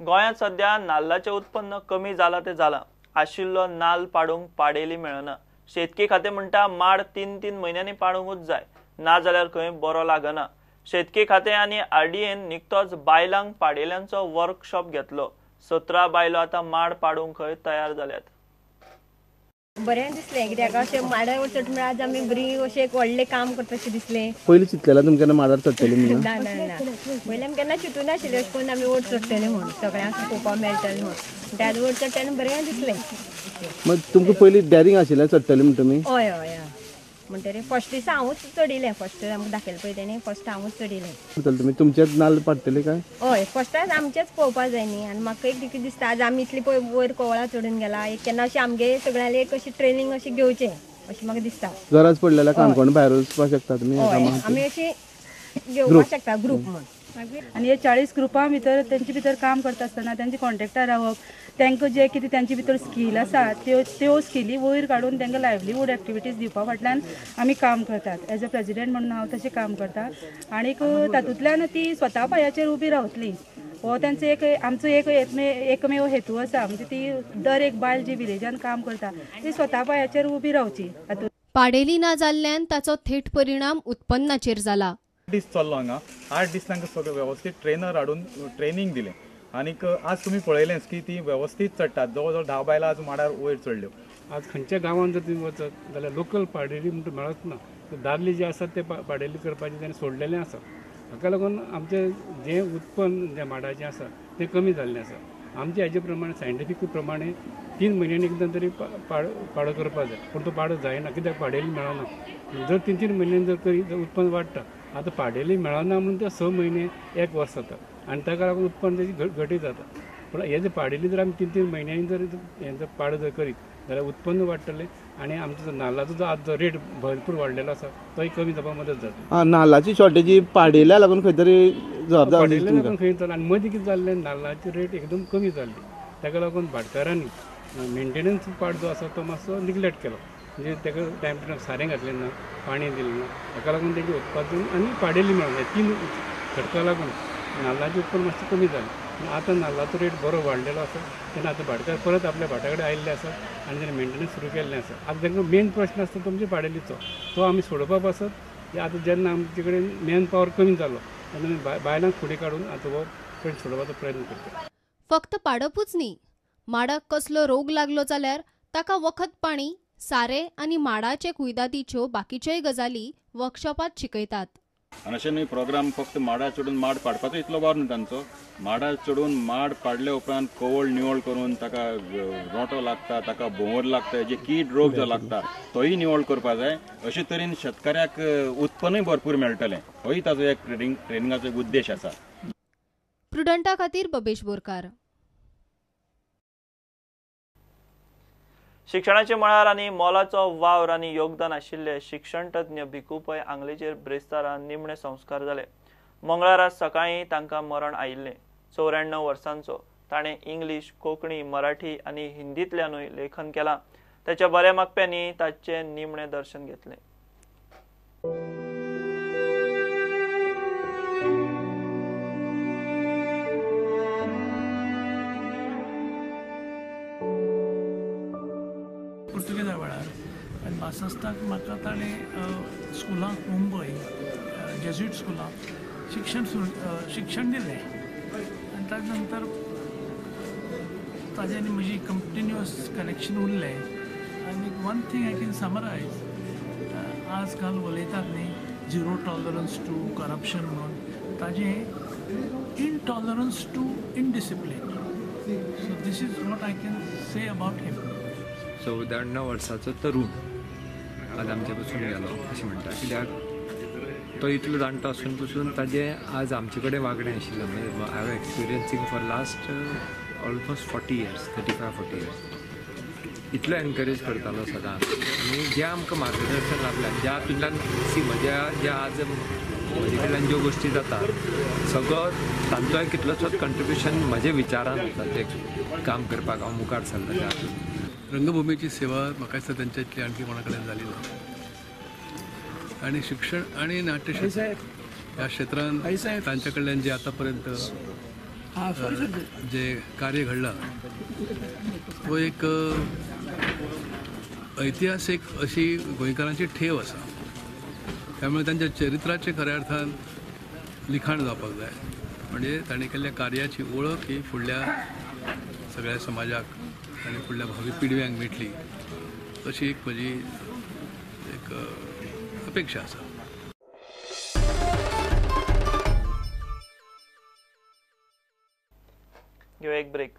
गोंयांत सध्या नाल्लाचें उत्पन्न कमी जालां तें जालां, आशिल्लो नाल्ल पाडूंक पाडेली मेळना। शेतकी खातें म्हणटा माड 3-3 म्हयन्यांनी पाडूंकूच जाय, नाजाल्यार खंय बरो लागना। शेतकी खातें आनी आरडीएन निकतोच बायलांक पाडेल्यांचो वर्कशॉप घेतलो। 17 बायलो आतां माड पाडूंक खंय तयार जाल्यात। बरें दिसलें कित्याक अशें माडार चडटा म्हळ्यार आज आमी बरी अशें एक व्हडलें काम करता अशें दिसलें। पयलीं चिंतलेलें तुमी केन्ना माडार चडटली म्हणून? ना ना ना, पयलीं आमी केन्ना चिंतूं नाशिल्लें अशें करून आमी वयर चडटलें म्हूण, सगळ्यांक पळोवपाक मेळटलें म्हूण। आज वयर चडटा आनी बरें दिसलें। मग तुमकां पयलीं डॅरिंग आशिल्लें चडटलें म्हण तुमी? हय हय, म्हणटरी फर्स्ट दिसा हांवूच चडिल्लें, फर्स्ट आमकां दाखयलें पळय तेणी, फर्स्ट हांवूच चडिल्लें। तुमी तुमचेच नाल्ल पाडटले काय? हय, फर्स्ट आमचेच पळोवपाक जाय न्ही। आनी म्हाका एक देखील दिसता आज आमी इतली पळय वयर कोवळा चडून गेला, एक केन्ना अशें आमगे सगळ्यांनी एक अशी ट्रेनींग अशी घेवचें अशें म्हाका दिसता। गरज पडली जाल्यार काणकोण भायर वचपाक शकता तुमी? आमी अशी घेवपाक शकता ग्रूप म्हूण। आनी हे 40 ग्रुपां भितर तेंचे भितर काम करता आसतना तेंचे कॉन्ट्रेक्टार रावप, तांकां जे कितें तेंचे भितर स्कील आसा त्यो स्किली वयर काडून तांकां लायवलीहूड एक्टिविटीज दिवपा फाटल्यान आमी काम करतात। एज अ प्रेजिडेंट म्हणून हांव तशें काम करता आनीक तातूंतल्यान ती स्वता पांयाचेर उबी रावतली हो तेंचो एक आमचो एक एकमेव हेतू आसा। म्हणजे ती दर एक बायल जी विलेजान काम करता ती स्वता पांयाचेर उबी रावची। पाडेली ना जाल्ल्यान ताचो थेट परिणाम उत्पन्नाचेर जाला। 8 दीस चल्लो हांगा, 8 दीस तांकां सगळें वेवस्थीत ट्रेनर हाडून ट्रेनींग दिलें आनीक आज तुमी पळयलेंच की ती वेवस्थीत चडटात। जवळ जवळ 10 बायलां आज माडार वयर चडल्यो। आज खंयच्या गांवांत जर तुमी वचत जाल्यार लोकल पाडेली म्हणटा मेळच ना। दादले जे आसात ते पाडेली करपाचें ताणें सोडलेलें आसा। हाका लागून आमचें जें उत्पन्न जें माडाचें आसा तें कमी जाल्लें आसा। आमचे हेजे प्रमाणे सायंटिफीक प्रमाणे 3 म्हयन्यांनी एकदां तरी पाडो करपाक जाय, पूण तो पाडो जायना कित्याक पाडेली मेळना। जर 3-3 म्हयन्यांनी जर करीत जाल्यार उत्पन्न वाडटा। आतां पाडेली मेळना म्हणून ते 6 म्हयने 1 वर्स जाता आनी ताका लागून उत्पन्न तेजी घटी जाता। पूण हे जर पाडेली जर आमी 3-3 म्हयन्यांनी जर हें जर पाडो जर करीत जाल्यार उत्पन्न वाडटलें आनी आमचो जो नाल्लाचो जो आज जो रेट भरपूर वाडलेलो आसा तोय कमी जावपाक मदत जातली। नाल्लाची शॉर्टेजी पाडेल्या लागून खंय तरी जबाबदार पाडेल्या लागून खंय जालें आनी मदीं कितें जाल्लें नाल्लाची रेट एकदम कमी जाल्ली, ताका लागून भाटकारांनी मेंटेनन्स पार्ट जो आसा तो मातसो निग्लेक्ट केलो, म्हणजे ताका टायम टू टायम सारें घातलें ना, पाणी दिलें ना, ताका लागून तेजें उत्पादन आनी पाडेली मेळना 3 घटका लागून नाल्लाचें उत्पन्न मातशें कमी जालें। आतां नाल्लाचो रेट बरो वाडलेलो आसा तेन्ना आतां भाटकार परत आपल्या भाटा कडेन आयिल्ले आसा आनी ताणें मेंटेनन्स सुरू केल्लें आसा। आतां तांकां मेन प्रश्न आसता तो म्हणजे पाडेलीचो, तो आमी सोडोवपा पासत आतां जेन्ना आमचे कडेन मॅन पावर कमी जालो तेन्ना आमी बायलांक फुडें काडून आतां हो प्रश्न सोडोवपाचो प्रयत्न करता। फक्त पाडपूच न्ही, माडाक कसलो रोग लागलो जाल्यार ताका वखद पाणी, सारें आनी माडाचे कुयदादीच्यो बाकीच्योय गजाली वर्कशॉपात शिकयतात। आनी अशें न्हय प्रोग्राम फक्त माडार चडून माड पाडपाचो इतलो वावर न्हय तांचो, माडार चडून माड पाडले उपरांत कवळ निवळ करून ताका रोंटो लागता, ताका भोंवर लागता, जे कीड रोग जो लागता तोय निवळ करपाक जाय। अशे तरेन शेतकऱ्याक उत्पन्नूय भरपूर मेळटलें, होय ताजो एक ट्रेनिंगाचो एक उद्देश आसा। प्रुडंटा खातीर बबेश बोरकार। शिक्षणाचे मळार आनी मोलाचो वावर आनी योगदान आशिल्ले शिक्षणतज्ञ भिकू पै आंगलेचेर ब्रेस्तारा निमणे संस्कार जाले। मंगळारा सकाळीं तांकां मरण आयिल्लें। 94 वर्सांचो ताणें इंग्लीश, कोंकणी, मराठी आनी हिंदींतल्यानूय लेखन केलां। ताच्या बऱ्या मागप्यांनी ताचें निमणें दर्शन घेतलें। पुर्तुगेजा वेळार आनी बासस्ताक म्हाका ताणें स्कुलाक मुंबय जेज्युईट स्कुलाक शिक्षण दिलें आनी ताजे नंतर ताजे आनी म्हजी कंटिन्युअस कनेक्शन उरलें। आनी one thing I can summarise, आज काल उलयतात न्ही झिरो टॉलरन्स टू करप्शन म्हणून, ताजें intolerance to indiscipline. So this is what I can say about him. 94 वर्साचो तरूण आज आमचे पसून गेलो अशें म्हणटा, कित्याक तो इतलो जाणटो आसून पसून ताजें आज आमचे कडेन वागणें आशिल्लें। म्हणजे I have experiencing for last almost 40 years, 35-40 years, इतलो एनकरेज करतालो सदांच आनी जें आमकां मार्गदर्शन लाभलें, ज्या हातूंतल्यान सी म्हज्या ज्या आज म्हजे कडल्यान ज्यो गोश्टी जाता सगळो तांचोय कितलोसोच कंट्रिब्युशन म्हज्या विचारान आसा, तें काम करपाक हांव मुखार सरला त्या हातूंत। रंगभूमीची सेवा म्हाका दिसता तांच्या इतली आणखी कोणा कडेन जाली ना आनी शिक्षण आनी नाट्यक्षेत्र ह्या क्षेत्रांत तांच्या कडल्यान जे आतां पर्यंत जे कार्य घडलां तो एक ऐतिहासीक अशी गोंयकारांची ठेव आसा. त्यामुळे तांच्या चरित्राचें खऱ्या अर्थान लिखाण जावपाक जाय, म्हणजे तांणी केल्ल्या कार्याची वळख ही फुडल्या सगळ्या समाजाक आनी फुडल्या भावी पिळग्यांक मेळटली अशी एक म्हजी एक अपेक्षा आसा. घेवया एक ब्रेक.